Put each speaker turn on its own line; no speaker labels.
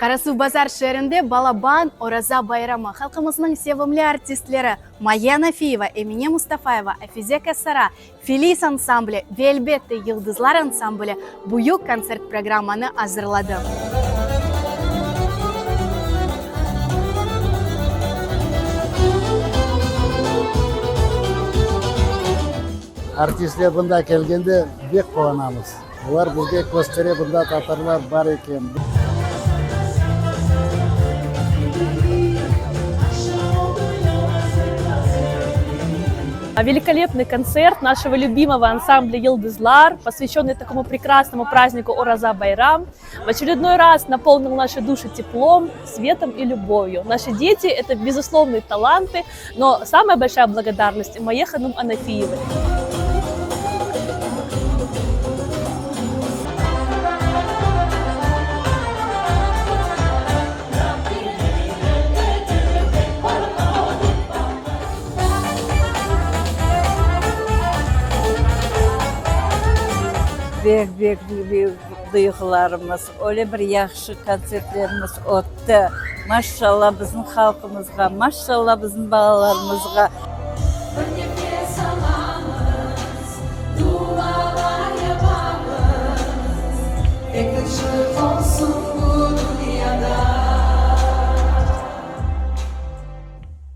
Qarasuvbazar şeerinde balaban Oraza bayramı halqımıznıñ sevimli artistleri Maya Anafiyeva, Emine Mustafayeva, Afize Kasara, Filiz ansambli ve, elbette, Yıldızlar ansambli büyük kontsert programmanı azırladı.
Artistler bunda kelgende bek quvanamız. Olar bizge köstere, bunda tatarlar bar eken.
Великолепный концерт нашего любимого ансамбля Йылдызлар, посвященный такому прекрасному празднику Ораза Байрам, в очередной раз наполнил наши души теплом, светом и любовью. Наши дети – это безусловные таланты, но самая большая благодарность Мае Ханум Анафиевой.
Bek bek büyük duyğularımız, öyle bir yahşı kontsertlerimiz ötti. Maşşalla bizim halqımızğa, maşşalla bizim balalarımızğa.
Bir nefes alamız, dualar yapamız, Pek tınçlıq olsun.